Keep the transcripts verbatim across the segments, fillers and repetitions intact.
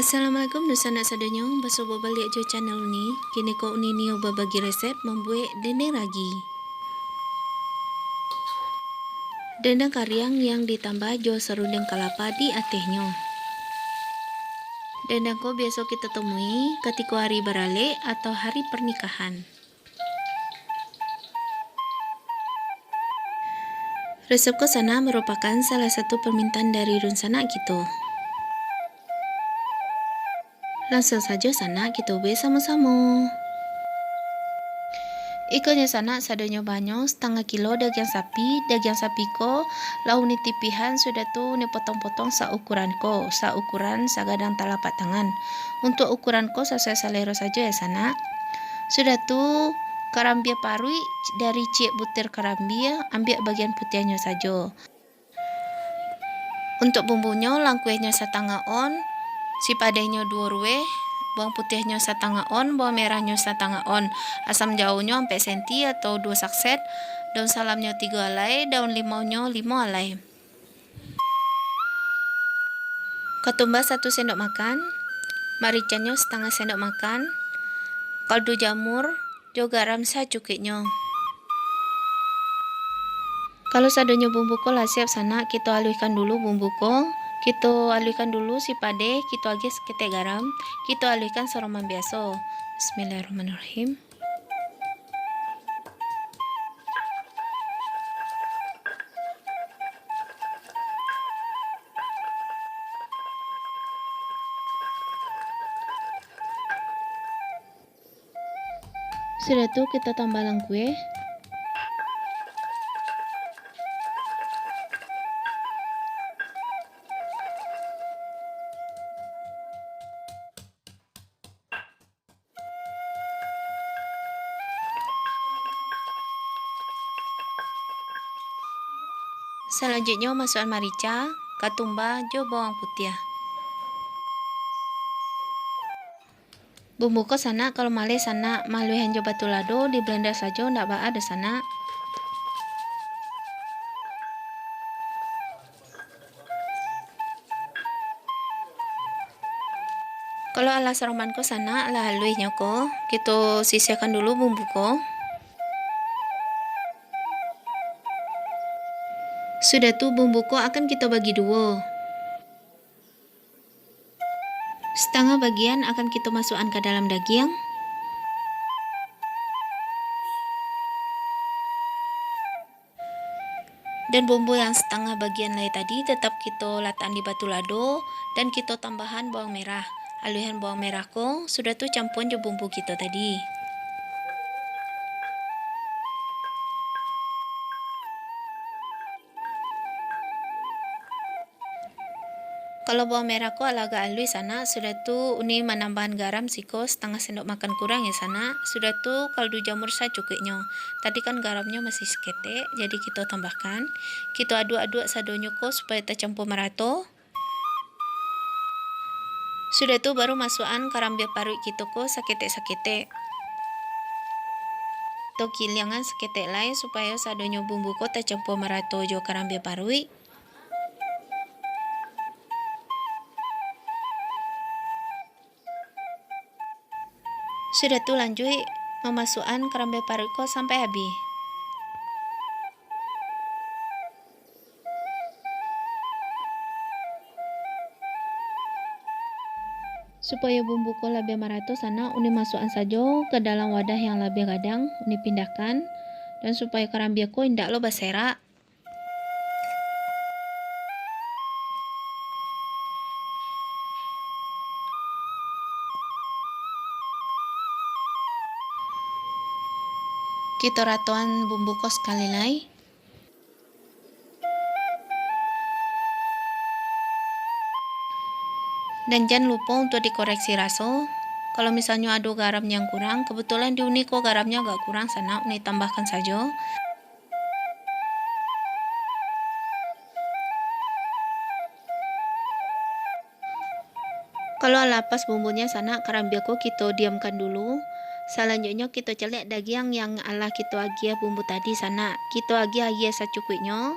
Assalamualaikum dunsanak sadonyo, basuo baliak jo channel Uni. Kini ko Uni nio babagi resep mambuek dendeng ragi. Dendeng kariang yang ditambah jo sarunding kalapa di atehnyo. Dendeng ko biaso kito temui katiko hari baralek atau hari pernikahan. Resep ko sanak marupakan salah satu permintaan dari dunsanak kito. Langsuang sajo sanak kito buek samo-samo. Ikonyo sanak sadonyo bahanyo satangah kilo dagiang sapi. Dagiang sapi ko lah uni tipihan, sudah tu uni potong-potong saukuran ko, saukuran sagadang talapak tangan. Untuak ukuran ko sasuai salero sajo ya sanak. Sudah tu, karambia paruik dari ciek butir karambia, ambiak bagian putiahnyo sajo. Untuak bumbunyo, langkuehnyo satangah on, sipadehnyo duo rueh, bawang putiahnyo satangah on, bawang merahnyo satangah on, asam jawonyo ampek senti atau duo sakset, daun salamnyo tigo alai, daun limaunyo limo alai. Katumbah satu sendok makan, maricanyo satangah sendok makan, kaldu jamur, jo garam sacukuiknyo. Kalau sadonyo bumbu ko lah siap sanak, kito aluihkan dulu bumbu ko. Kito aluihkan dulu sipadeh, kito agiah saketek garam, kito aluihkan saroman biaso. Bismillahirrahmanirrahim. Sudah tu, kito tambah langkueh. Salanjuiknyo, masuakan marica, katumbah, jo bawang putiah. Bumbu ko sanak, kalau maleh sanak maaluihan jo batu lado, di blender sajo, ndak baa doh sanak. Kalau alah saroman ko sanak, alah aluihnyo ko, kito sisiahkan dulu bumbu ko. Sudah tu, bumbu ko akan kito bagi duo. Satangah bagian akan kito masuakan ka dalam dagiang. Dan bumbu yang satangah bagian lai tadi tetap kito latakan di batu lado, dan kito tambahan bawang merah. Aluihan bawang merah ko, sudah tu campuan jo bumbu kito tadi. Kalau bawang merah ko alah agak aluih sanak, sudah tu uni manambahan garam siko satangah sendok makan kurang ya sanak. Sudah tu kaldu jamur sacukuiknyo. Tadi kan garamnyo masih saketek, jadi kito tambahkan. Kito aduak-aduak sadonyo ko supayo tacampua marato. Sudah tu baru masuakan karambia paruik kito ko saketek-saketek. Kito giliangan saketek lai supayo sadonyo bumbu ko tacampua marato jo karambia paruik. Sudah tu lanjuik mamasuakan karambia paruik ko sampai abih. Supayo bumbu ko labiah marato sanak, uni masuakan sajo ka dalam wadah yang labiah gadang, uni pindahkan, dan supayo karambia ko indak lo baserak. Kito ratoan bumbu ko sakali lai. Dan jan lupo untuak dikoreksi raso. Kalau misalnyo ado garam yang kurang, kebetulan di uni ko garamnyo agak kurang sanak, uni tambahkan sajo. Kalau alah pas bumbunyo sanak, karambia ko kito diamkan dulu. Salanjuiknyo kito caliak dagiang yang alah kito agiah bumbu tadi sanak. Kito agiah aia sacukuiknyo,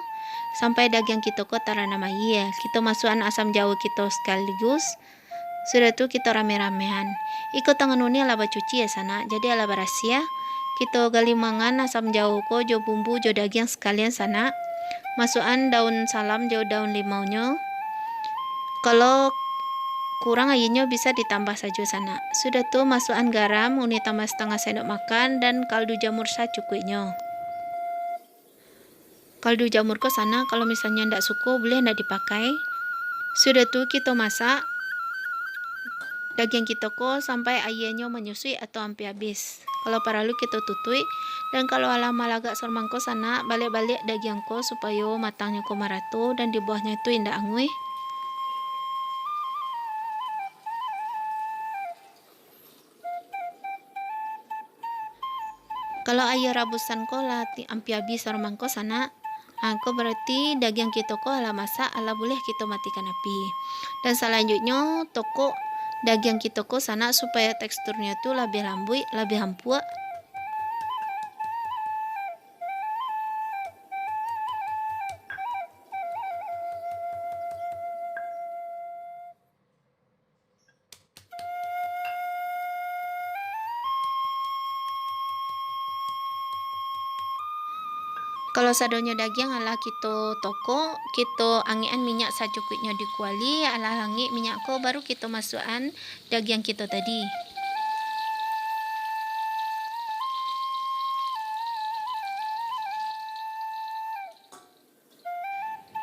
sampai dagiang kito ko taranam aia. Kito masuakan asam jawo kito sakaligus. Sudah tu kito rame-ramean. Iko tangan uni alah bacuci ya sanak, jadi alah barasiah. Kito gali mangan asam jawo ko jo bumbu jo dagiang sakalian sanak. Masuakan daun salam jo daun limaunyo. Kalau kurang aianyo bisa ditambah sajo sanak. Sudah tu masuakan garam, uni tambah satangah sendok makan, dan kaldu jamur sacukuiknyo. Kaldu jamur ko sanak, kalau misalnyo ndak suko, buliah ndak dipakai. Sudah tu kito masak dagiang kito ko sampai aianyo manyusuik atau ampia abih. Kalau paralu kito tutuik, dan kalau alah malagak saruman ko sanak, baliak-baliak dagiang ko supayo matangnyo ko marato dan di bawah nyo tu indak anguih. Kalau aia rabusan ko lah ti-, ampia abih saruman ko sanak, ha, ko barati dagiang kito ko alah masak, alah buliah kito matikan api. Dan salanjuiknyo, tokok dagiang kito ko sanak, supayo teksturnyo tu labiah lambuik, labiah ampuak. Kalau sadonyo dagiang alah kito tokok, kito angekan minyak sacukuiknyo di kuali, alah angek minyak ko, baru kito masuakan dagiang kito tadi.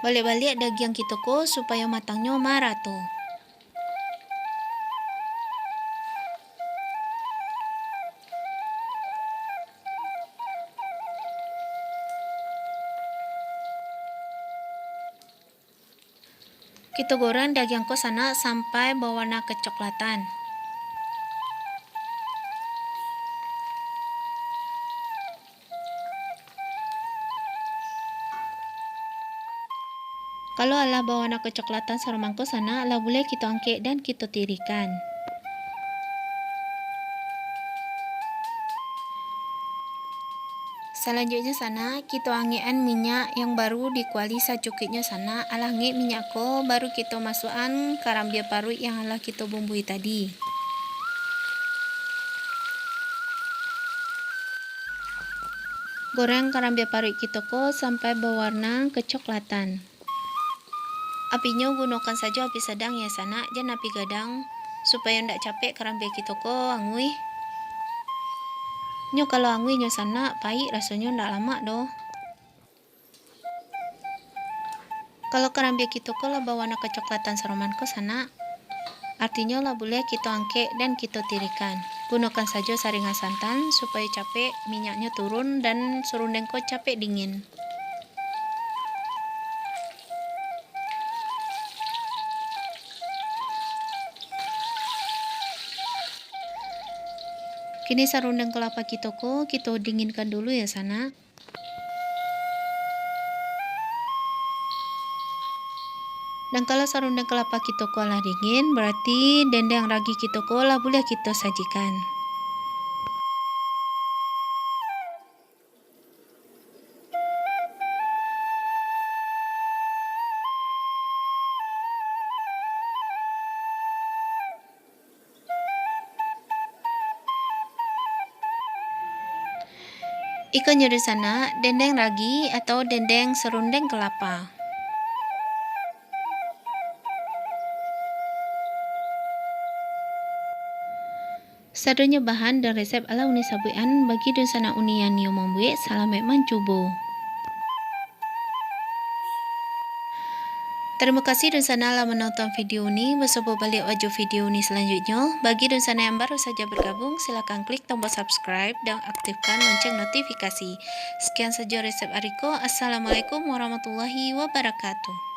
Baliak-baliak dagiang kito ko supayo matangnyo marato. Kito goreng dagiang ko sanak sampai bawarna kecoklatan. Kalau alah bawarna kecoklatan saruman ko sanak, lah buliah kito angkek dan kito tirikan. Salanjuiknyo sanak, kito angekan minyak yang baru di kuali sacukuiknyo sanak. Alah angek minyak ko, baru kito masuakan karambia paruik yang alah kito bumbui tadi. Goreng karambia paruik kito ko sampai bawarna kecoklatan. Apinyo gunokan sajo api sadang ya sanak, jan api gadang, supayo ndak capek karambia kito ko anguih. Nyo kalau anguih nyo sanak, paik rasonyo, ndak lamak doh. Kalau karambia kito ko lah bawarna kecoklatan saruman ko sanak, artinyo lah buliah kito angkek dan kito tirikan. Gunokan sajo saringan santan supayo capek minyaknyo turun dan sarundeng ko capek dingin. Kini sarundeng kelapa kito ko kito dinginkan dulu ya sanak. Dan kalau sarundeng kelapa kito ko lah dingin, berarti dendeng ragi kito ko lah buliah kito sajikan. Ikonyo dunsanak, dendeng ragi atau dendeng sarundeng kelapa. Sadonyo bahan dan resep alah uni sabuikan. Bagi dunsanak uni yang nio mambuek, salamaik mancubo. Tarimo kasih dunsanak lah manonton video uni. Basubo baliak wajo video uni salanjuiknyo. Bagi dunsanak yang baru saja bergabung, silakan klik tombol subscribe dan aktifkan lonceng notifikasi. Sekian sajo resep ari ko. Assalamualaikum warahmatullahi wabarakatuh.